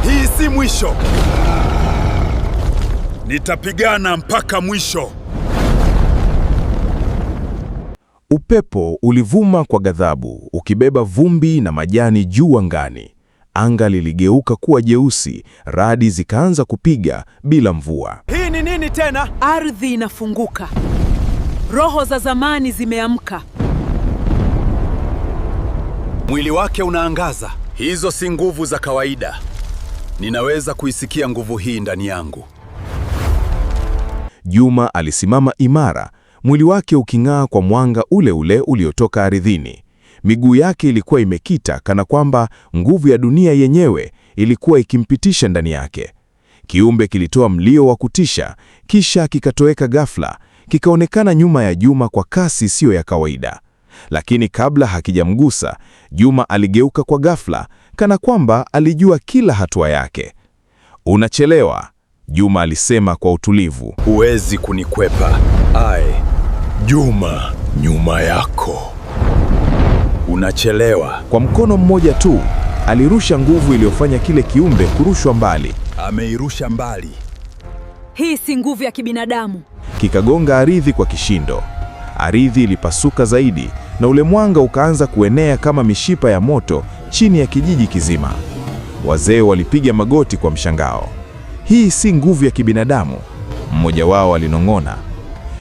Hii si mwisho. Nitapigana mpaka mwisho. Upepo ulivuma kwa ghadhabu, ukibeba vumbi na majani juu angani. Anga liligeuka kuwa jeusi, radi zikaanza kupiga bila mvua. Hii ni nini tena? Ardhi inafunguka, roho za zamani zimeamka. Mwili wake unaangaza. Hizo si nguvu za kawaida. Ninaweza kuisikia nguvu hii ndani yangu. Juma alisimama imara, mwili wake uking'aa kwa mwanga ule ule uliotoka ardhini. Miguu yake ilikuwa imekita kana kwamba nguvu ya dunia yenyewe ilikuwa ikimpitisha ndani yake. Kiumbe kilitoa mlio wa kutisha, kisha kikatoweka ghafla, kikaonekana nyuma ya Juma kwa kasi isiyo ya kawaida. Lakini kabla hakijamgusa, Juma aligeuka kwa ghafla, kana kwamba alijua kila hatua yake. Unachelewa, Juma alisema kwa utulivu. Huwezi kunikwepa. Ai, Juma, nyuma yako. Unachelewa. Kwa mkono mmoja tu alirusha nguvu iliyofanya kile kiumbe kurushwa mbali. Ameirusha mbali. Hii si nguvu ya kibinadamu. Kikagonga ardhi kwa kishindo. Ardhi ilipasuka zaidi na ule mwanga ukaanza kuenea kama mishipa ya moto chini ya kijiji kizima. Wazee walipiga magoti kwa mshangao. Hii si nguvu ya kibinadamu, mmoja wao alinong'ona.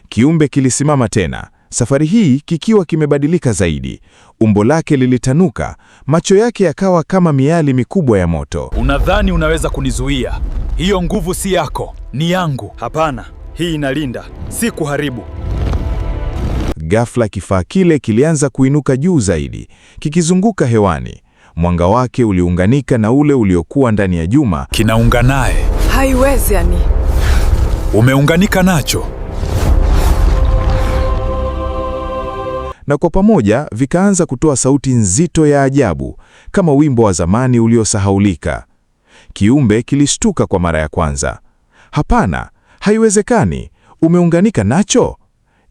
Kiumbe kilisimama tena, safari hii kikiwa kimebadilika zaidi. Umbo lake lilitanuka, macho yake yakawa kama miali mikubwa ya moto. Unadhani unaweza kunizuia? Hiyo nguvu si yako, ni yangu. Hapana, hii inalinda, si kuharibu. Ghafla kifaa kile kilianza kuinuka juu zaidi, kikizunguka hewani. Mwanga wake uliunganika na ule uliokuwa ndani ya Juma. Kinaunganaye. Haiwezi yani. Umeunganika nacho. Na kwa pamoja vikaanza kutoa sauti nzito ya ajabu, kama wimbo wa zamani uliosahaulika. Kiumbe kilishtuka kwa mara ya kwanza. Hapana, haiwezekani! Umeunganika nacho?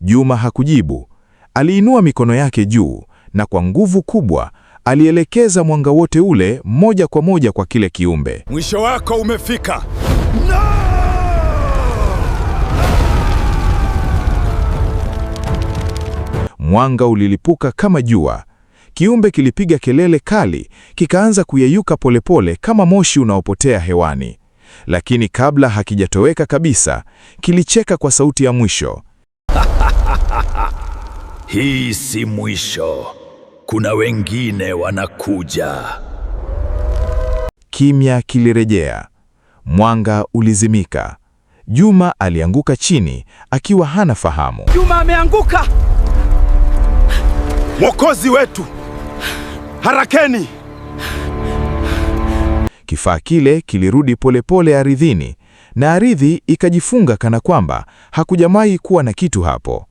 Juma hakujibu. Aliinua mikono yake juu na kwa nguvu kubwa alielekeza mwanga wote ule moja kwa moja kwa kile kiumbe. Mwisho wako umefika. Mwanga ulilipuka kama jua. Kiumbe kilipiga kelele kali, kikaanza kuyeyuka polepole kama moshi unaopotea hewani. Lakini kabla hakijatoweka kabisa, kilicheka kwa sauti ya mwisho. Hii si mwisho. Kuna wengine wanakuja. Kimya kilirejea. Mwanga ulizimika. Juma alianguka chini akiwa hana fahamu. Juma ameanguka. Mwokozi wetu, harakeni! Kifaa kile kilirudi polepole ardhini na ardhi ikajifunga kana kwamba hakujawahi kuwa na kitu hapo.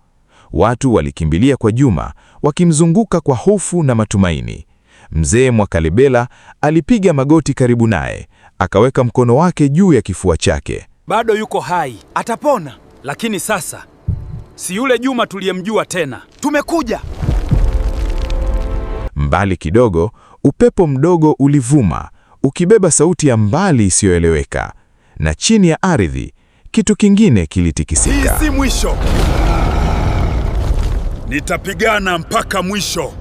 Watu walikimbilia kwa Juma wakimzunguka kwa hofu na matumaini. Mzee Mwakalebela alipiga magoti karibu naye, akaweka mkono wake juu ya kifua chake. Bado yuko hai, atapona. Lakini sasa si yule Juma tuliyemjua tena. Tumekuja. Mbali kidogo, upepo mdogo ulivuma ukibeba sauti ya mbali isiyoeleweka, na chini ya ardhi kitu kingine kilitikisika. Hii si mwisho. Nitapigana mpaka mwisho.